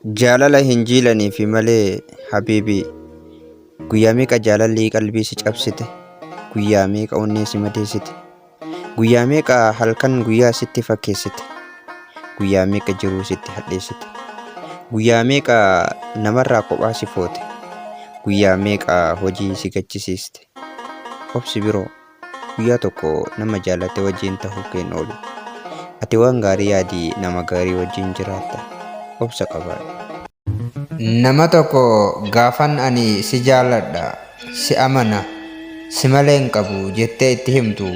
Jaalala hin jiilaniifi malee habiibii Guyyaa meeqa jaalalli qalbii si cabsite Guyyaa meeqa onnee si madeessite Guyyaa meeqa halkan guyyaa sitti fakkeessite Guyyaa meeqa jiruu sitti hadheessite Guyyaa meeqa namarraa kophaa si foote Guyyaa meeqa hojii si gachisiiste Obsi biroo Guyyaa tokko nama jaalatte wajjin tahuu kee hin oolu. Ati waan gaarii yaadi nama gaarii wajjin jiraatta. Obsa qabaadhu. Nama tokko gaafan ani si jaaladha, si amana, si malee hin qabu jettee itti himtu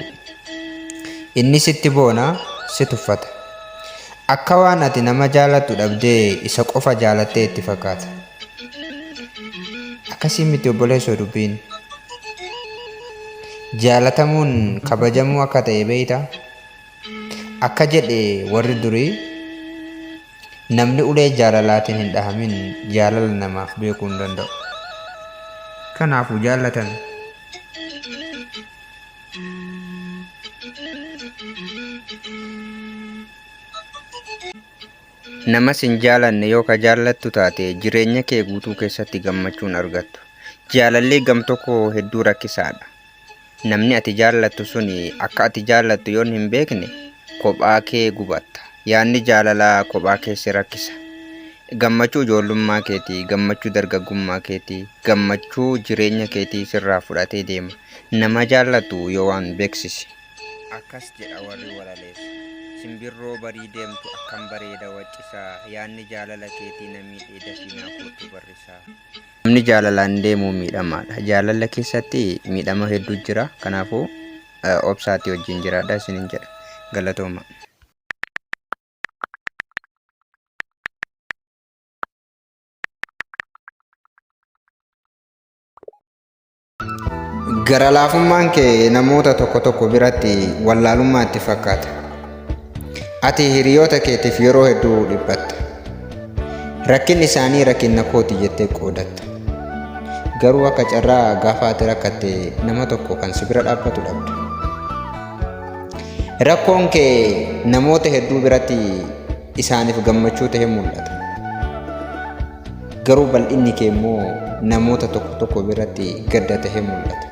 inni sitti boona, si tuffata. Akka waan ati nama jaalattu dhabdee isa qofa jaalattee itti fakkaata. Akkasii miti obboleessoo dubbiin. Jaalatamuun kabajamuu akka ta'e beektaa? Akka jedhe warri durii namni ulee jaalalaatiin hin dhahamin jaalala namaaf beekuu hin danda'u. Kanaafuu jaallatami. Nama sin jaalanne yoo ka jaallattu taate jireenya kee guutuu keessatti gammachuu hin argattu. Jaalalli gamtokoo hedduu rakkisaadha. Namni ati jaallattu suni akka ati jaallattu yoon hin beekne kophaa kee gubatta. Yaanni jaalalaa kophaa kee si rakkisa. Gammachuu ijoollummaa keetii, gammachuu dargaggummaa keetii, gammachuu jireenya keetii sirraa fudhatee deema. Nama jaallattu yoo waan beeksisi. Akkas jedha warri walaleessu. Simbirroo barii deemtu akkam bareeda waccisaa yaanni jaalala keetii na miidhee dafii naa koottu barrisaa. Namni jaalalaan deemu miidhamaadha. Jaalala keessatti miidhama hedduu jira. Kanaafuu obsaatii wajjin jiraadha isinin jedha. Galatooma. Gara-laafummaan kee namoota tokko tokko biratti wallaalummaa itti fakkaata. Ati hiriyoota keetiif yeroo hedduu dhiphatta. Rakkinni isaanii rakkinna kooti jettee qoodatta. Garuu akka carraa gaafa ati rakkatte nama tokko kan si bira dhaabbatu dhabda. Rakkoon kee namoota hedduu biratti isaaniif gammachuu ta'ee mul'ata. Garuu bal'inni kee immoo namoota tokko tokko biratti gadda tahee mul'ata.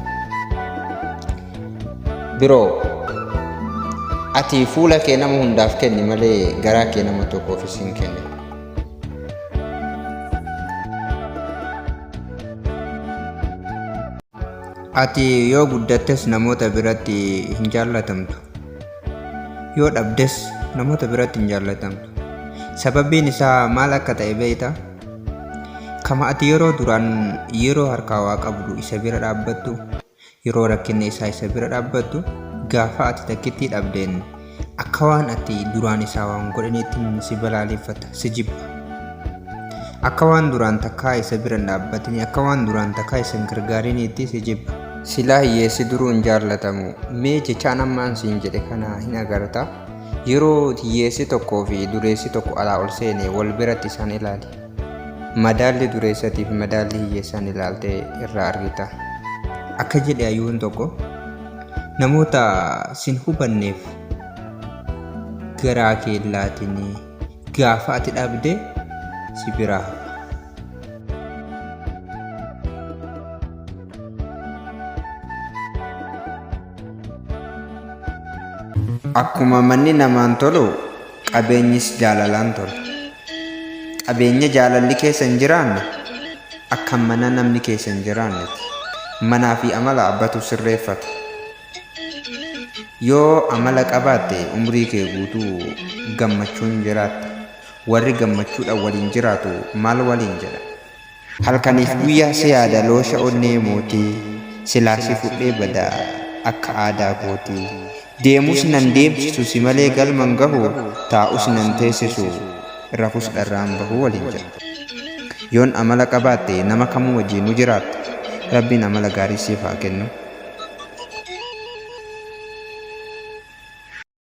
Biroo, ati fuula kee nama hundaaf kenni malee garaa kee nama tokkoofis hin kennin. Ati yoo guddattes namoota biratti hin jaallatamtu. Yoo dhabdes namoota biratti hin jaallatamtu. Sababiin isaa maal akka ta'e beektaa? Kama ati yeroo duraan yeroo harkaa waa qabdu isa bira dhaabbattu, yeroo rakkinni isaa isa bira dhaabbattu, gaafa ati takkittii dhabdeen akka waan ati duraan isaa waan godhaniitti si balaaleffata, si jibba. Akka waan duraan takkaa isa bira hin dhaabbatini, akka waan duraan takkaa isa hin gargaariniitti si jibba. Silaa hiyyeessi duruu hin jaallatamu. Mee jechaan amma an siin jedhe kana hin agarta? Yeroo hiyyeessi tokkoo fi dureessi tokko alaa ol seene wal biratti isaan ilaali. Madaalli dureessatii fi madaalli hiyyeessaan ilaaltee irraa argita. Akka jedhe hayyuun tokko, namoota sin hubanneef garaa kee hin laatinii. Gaafa ati dhabde si biraa hafa. Akkuma manni namaan tolu qabeenyis jaalalaan tola. Qabeenya jaalalli keessa hin jiraanne akka mana namni keessa hin jiraanneti. Manaa fi amala abbatu sirreeffata. Yoo amala qabaatte umrii kee guutuu gammachuun jiraatta. Warri gammachuudhaan waliin jiraatu maal waliin jedha? Halkaniif guyyaa si yaada loosha onnee mootii Silaa si fudhee bada akka aadaa kootii Deemus nan deemsisu si malee galma hin gahu Taa'us nan teessisu rafus dharraan bahu waliin jedha. Yoon amala qabaatte nama kamuu wajjiinuu jiraatta. Rabbiin amala gaarii siif haa kennu.